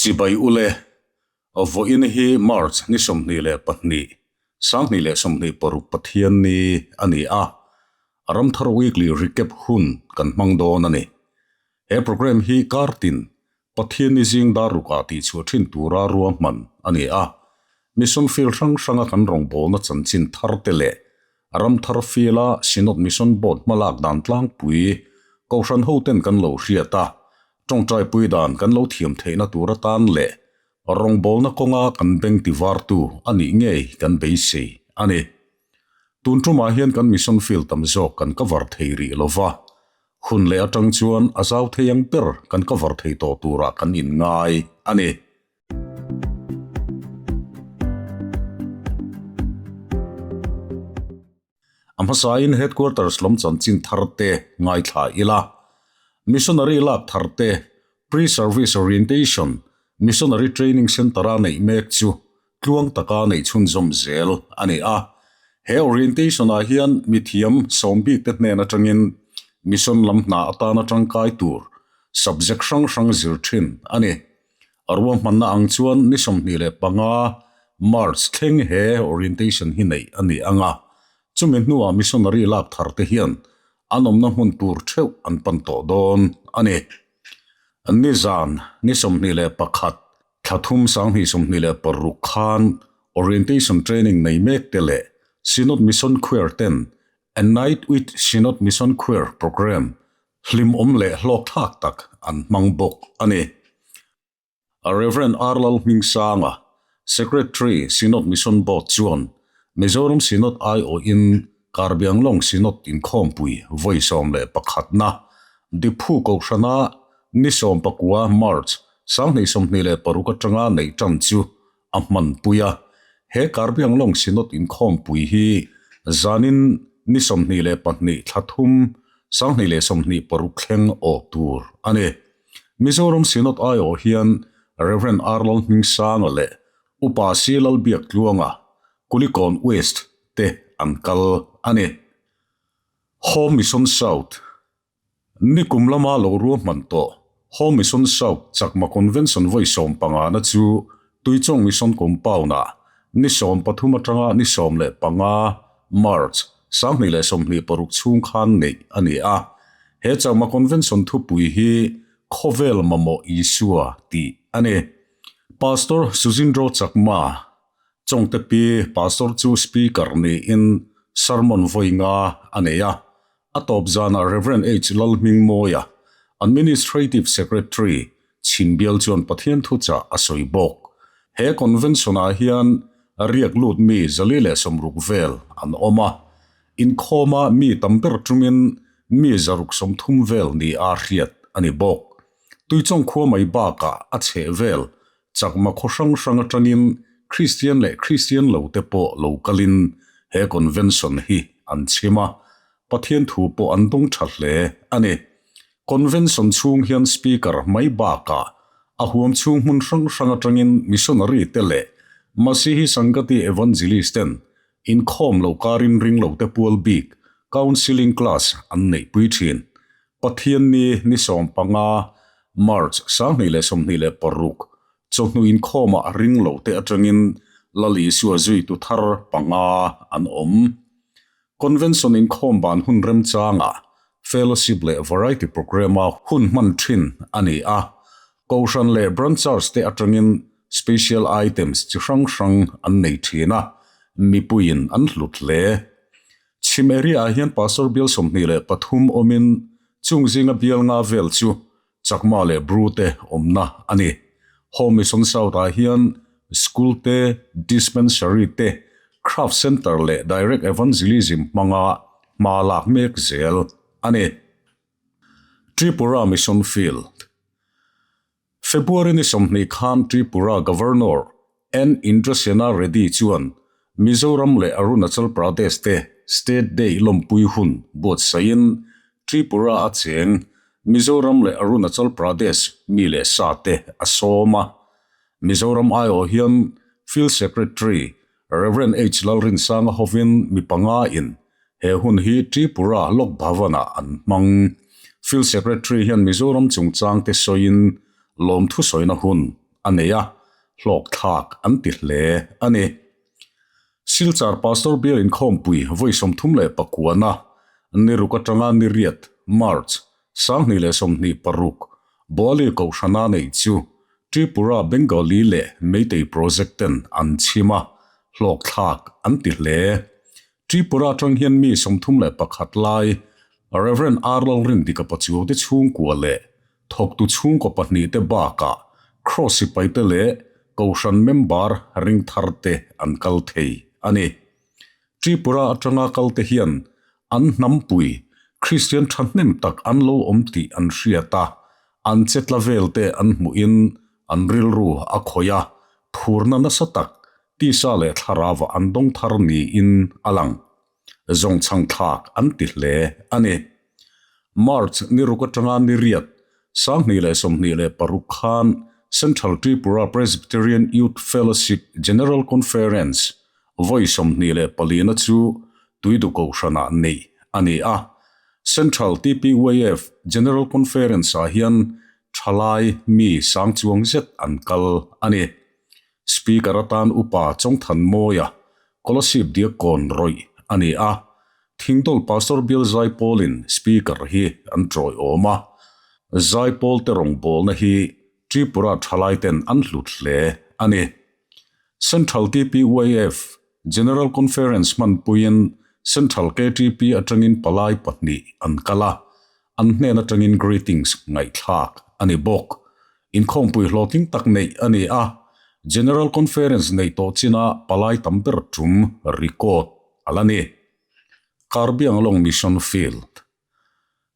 Chibai ule, vawiin hi March ni 22, 2026 Pathianni a ni a, Ramthar Weekly Recap hun kan hmang dawn a ni. He programme hi kartin Pathianni zing dar rukah tihchhuah thin tura ruahman a ni a, mission field hrang hranga kan rawngbawlna chanchin thar te leh Ramthar Field-a Synod Mission Board hmalak dan tlangpui Kohhran hoten kan lo hriat a, tawngtaipui dan kan lo thiam theihna tur atan leh rawngbawlna kawnga kan beng tivartu a nih ngei kan beisei a ni. Tun tumah hian kan mission field tam zawk kan cover thei rih lova, hun leh atang chuan a zau thei ang ber kan cover thei tawh turah kan inngai a ni. A hmasain Headquarters lam chanchin thar te ngaithla ila, Missionary lak thar te Pre-Service Orientation Missionary Training Centre-a neih mek chu tluang taka neih chhunzawm zel a ni a. He orientation-ah hian mithiam sawmbik te hnen atangin mission lam hna atana tangkai tur subject hrang hrang zir thin a ni. A ruahmanna ang chuan ni 25 March thleng he orientation hi neih a ni ang a, chumi hnuah missionary lak thar te hian an awmna hmun tur theuh an pan tawh dawn a ni. Nizan ni 21 Thla thum 2026 khan Orientation Training nei mek te leh Synod Mission Choir ten A Night with Synod Mission Choir Programme hlimawm leh hlawkthlak tak an hmang bawk a ni. Rev. R. Lalhmingsanga, Secretary, Synod Mission Board chuan Mizoram Synod aiawhin Karbianglong Synod inkhawmpui vawi 11na Diphu Kohhrana ni 19 March 2026 atanga neih tan chu a hmanpui a. He Karbianglong Synod inkhawmpui hi zanin ni 22 thla thum 2026 thleng awh tur a ni. Mizoram Synod aiawh hian Rev. R. Lalhmingsanga leh Upa C. Lalbiaktluanga, Kulikawn West, te an kal a ni. Home Mission South, Nikum lama lo ruahman tawh Home Mission South Chakma Convention vawi 15 na chu Tuichawng Mission Compound-ah ni 13 atanga ni 15 March 2026 chhung khan neih a ni a. He Chakma Convention thupui hi Khawvel Mamawh Isua tih a ni. Pastor Sujindro Chakma Chawngte pi Pastor chu Speaker niin sermon vawi nga a nei a. A tawp zanah Rev. H. Lalhmingmawia, Administrative Secretary, Chhimbial chuan Pathian thuchah a sawi bawk. He convention-ah hian riak lut mi 160 vel an awm a. Inkhawma mi tam ber tumin mi 130 vel ni a hriat a ni bawk. Tuichawng khua mai bakah a chheh vel Chakma khaw hrang hrang atangin Kristian leh Kristian lo te pawh lo kalin he convention hi an chhim a, Pathian thu pawh an dawng tha hle a ni. Convention chhung hian Speaker mai bakah a huam chhung hmun hrang hrang atangin missionary te leh Masihi Sangati Evangelist ten inkhawm lo karin ring lo te pual bik counselling class an neihpui thin. Pathianni ni 15 March 2026 chawhnu inkhawmah ring lo te atangin Lal Isua zuitu thar panga an awm. Convention inkhawm ban hun remchangah Fellowship leh Variety Programme-a hun hman thin a ni a. Kohhran leh Branch Church te atangin Special Items chi hrang hrang an nei thin a, mipuiin an hlut hle. Chhim area ah hian Pastor bial 23 awmin chung zinga bial nga vel chu Chakma leh Bru te awmna a ni. Home Mission South ah hian School te, Dispensary te, Craft Centre leh Direct Evangelism hmanga hma lak mek zel a ni. Tripura Mission Field. February ni 20 khan Tripura Governor N. Indrasena Reddy chuan Mizoram leh Arunachal Pradesh te State Day lawmpui hun buatsaihin Tripura a cheng Mizoram leh Arunachal Pradesh mi leh sa te a sawm a. Mizoram aiawh hian Field Secretary Rev. H. Lalrinsanga hovin mi panga in he hun hi Tripura Lok Bhavan-ah an hmang. Field Secretary hian Mizoram chungchang te sawiin lawmthu sawina hun a nei a, hlawkthlak an ti hle a ni. Silchar Pastor Bial Inkhawmpui vawi 39-na, ni ruk atanga ni riat, March, 2026, Boali Kohhrana neih chu Tripura Bengali leh Meitei Project ten an chhim a, hlawkthlak an ti hle. Tripura atang hian mi 31 lai Rev. R. Lalrindika Pachuau te chhungkua leh thawktu chhungkaw pahnihte bakah Kraws sipaite leh Kohhran member ringthar te an kal thei a ni. Tripura atanga kalte hian an hnampui Kristian thahnem tak an lo awm tih an hriat a, an chetla velte an hmuhin an rilru a khawih a, phurna nasa tak tisa leh thlarauah an dawng thar niin a lang. Zawngchhang thlak an ti hle a ni. March ni ruk atanga ni riat, 2026 khan Central Tripura Presbyterian Youth Fellowship General Conference vawi 24 na chu Tuidu Kohhranah neih a ni a. Central TPYF General Conference-ah hian thalai mi sang chuang zet an kal a ni. Speaker atan Upa Chawngthanmawia Kolasib Diakkawn rawih a ni a, Thingdawl Pastor Bial Zaipawlin Speaker hi an tawiawm a, Zaipawl te rawngbawlna hi Tripura thalaiten an hlut hle a ni. Central TPYF General Conference hmanpuiin Central KTP atangin palai pahnih an kal a, an hnen atangin greetings ngaihthlak a ni bawk. Inkhawmpui hlawhtling tak neih a ni a, General Conference neih tawh chinah palai tam ber tum record a la ni. Karbi Anglong Mission Field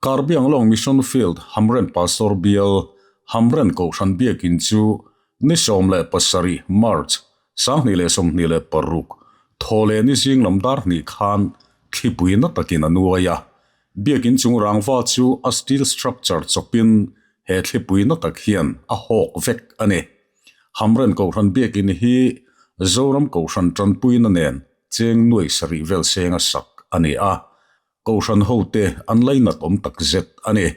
Karbi Anglong Mission Field Hamren Pastor Bial Hamren Kohhran Biakin chu ni 17 March 2026 thaw leh ni zing lam dar hnih khan thlipui na takin a nuai a, Biakin chung rangva chu a steel structure chawpin he thlipui na tak hian a hawk vek a ni. Hamren Kohhran Biakin hi Zoram Kohhran tanpuina nen cheng nuai sarih vel senga sak a ni a, Kohhran hote an lainat awm tak zet a ni.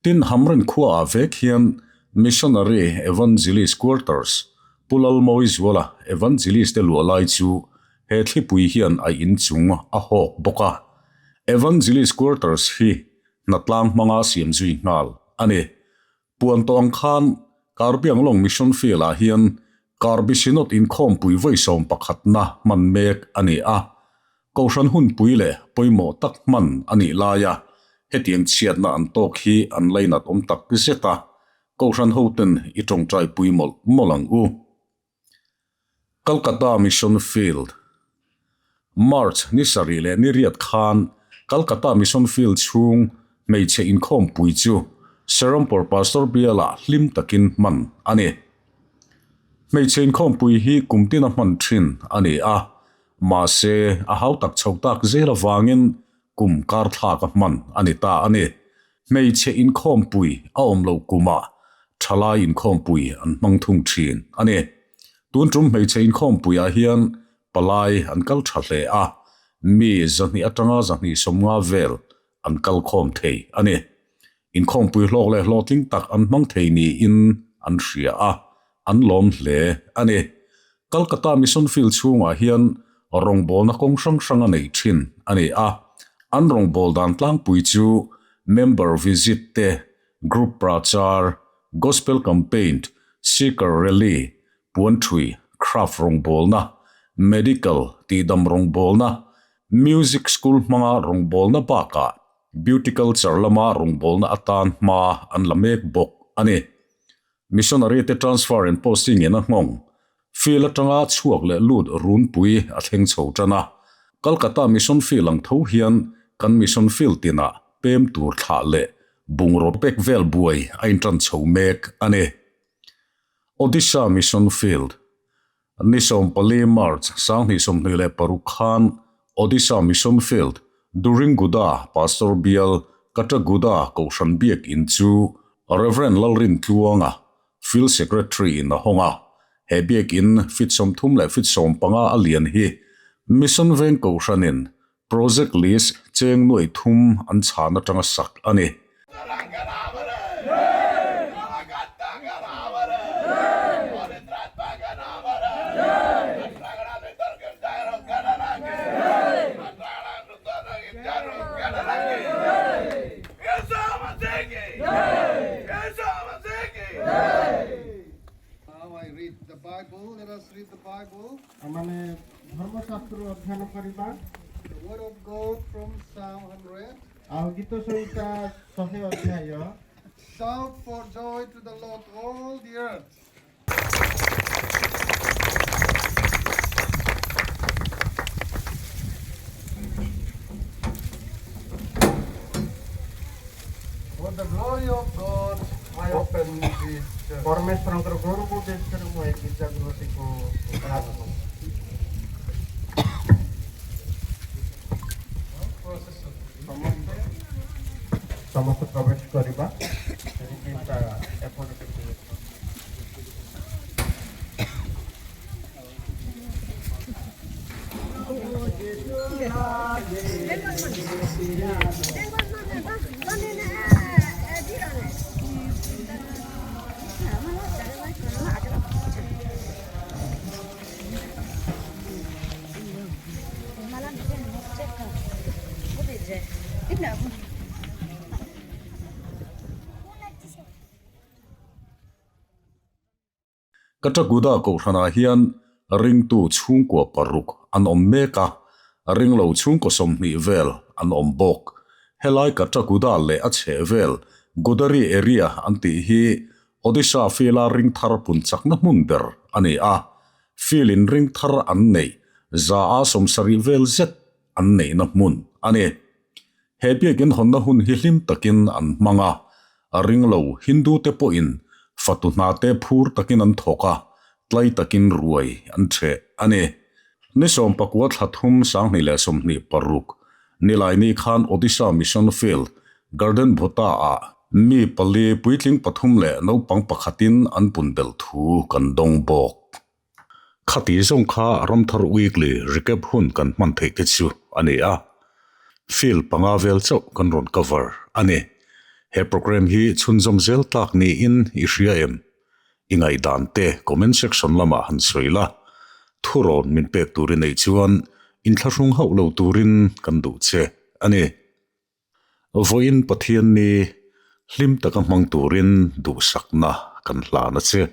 Tin, Hamren khuaah vek hian Missionary Evangelist Quarters, Pu Lalmawizuala Evangelist te luah lai chu he thlipui hian a inchung a hawk bawk a. Evangelist Quarters hi hnatlang hmanga siam zui nghal a ni. Puan tawh ang khan Karbi Anglong Mission Field-ah hian Karbi Synod inkhawmpui vawi sawmpakhatna hman mek a ni a. Kohhran hunpui leh pawimawh tak hman a nih laia hetiang chhiatna an tawk hi an lainat awm tak zet a, Kohhran hoten i tawngtai pui mawlh mawlh ang u. Calcutta Mission Field March ni sarih leh ni riat khan Calcutta Mission Field chhung hmeichhe inkhawmpui chu Serampore Pastor Bialah hlim takin hman a ni. Hmeichhe inkhawmpui hi kum tina hman thin a ni a, mahse a hau tak chho tak zel avangin kum kar thlak a hman a ni ta a ni. Hmeichhe inkhawmpui a awm loh kumah thalai inkhawmpui an hmang thung thin a ni. Tun tum hmeichhe inkhawmpuiah hian palai an kal tha hle a, mi 200 atanga 250 vel an kal khawm thei a ni. Inkhawmpui hlawk leh hlawhtling tak an hmang thei niin an hria a, an lawm hle a ni. Calcutta Mission Field chhungah hian rawngbawlna kawng hrang hrang a nei thin a ni a, an rawngbâwl dan tlangpui chu member visit te, group prachar, gospel campaign, seeker rally, puanthui, craft rawngbawlna, medical tihdam rawngbawlna, music school hmanga rawngbawlna bakah beauty culture lama rawngbawlna atan hma an la mek bawk a ni. Missionary te transfer and posting in a nghawng field atanga chhuak leh lut runpui a thleng chho tan a. Calcutta Mission Field ang tho hian kan Mission Field tinah pem tur thlah leh bungraw pek vel buai a intan chho mek a ni. Odisha Mission Field Ni 14 March 2026 khan Odisha Mission Field Duringuda Pastor Bial Kataguda Kohhran Biak In chu Rev Lalrin Tluanga Field Secretary in a hawng a. He biak in feet 30 leh feet 15 a lian hi Mission Veng Kohhranin Project list cheng nuai thum an chhan atanga sak a ni. Now I read the Bible. Let us read the Bible. ଆମମାନେ ଧର୍ମଶାସ୍ତ୍ର ଅଧ୍ୟୟନ କରିବା। The Word of God from Psalm 100. ଆଉ ଗୀତ ସଂହିତା 100 ଅଧ୍ୟାୟ। Shout for joy to the Lord, all the earth. For the glory of God, I open this church. ପରମେଶ୍ୱରଙ୍କର ଗୌରବ ଉଦ୍ଦେଶ୍ୟରେ ମୁଁ ଏହି ଗିର୍ଜାଗୃହଟିକୁ ଉଦ୍ଘାଟନ କରୁଛି। Process of ସମସ୍ତେ ସମସ୍ତେ ପ୍ରବେଶ କରିବା। ରିବିନ୍ଟା ଏପଟେ ଟିକେ। Kataguda kohhranah hian ringtu chhungkua paruk an awm mek a, ringlo chhungkaw 20 vel an awm bawk. Helai Kataguda leh a chheh vel Godari area an tih hi Odisha field-a ring thar pun chakna hmun ber a ni a, field-in ring thar an neih 70% vel zet an neihna hmun a ni. He biakin hawnna hun hi hlim takin an hmang a, a ringlo Hindu te pawhin fatu hna te phur takin an thawk a, tlai takin ruai an ṭheh a ni. Ni 19 thla 3 2026 Nilaini khan Odisha Mission Field, Garden Bhota ah mi pali puitling pathum leh naupang pakhatin an pun belh thu kan dawng bawk. Khati zawng kha Ramthar Weekly recap hun kan hman theih te chu a ni a, field panga vel chauh kan rawn cover a ni. He program hi chhunzawm zel tlak niin i hria em? I ngaihdan te comment section lamah han sawi la, thurawn min pek turin ei chuan inthlahrung hauh lo turin kan duh che a ni. Vawiin Pathianni hlim taka hmang turin duhsakna kan hlan a che.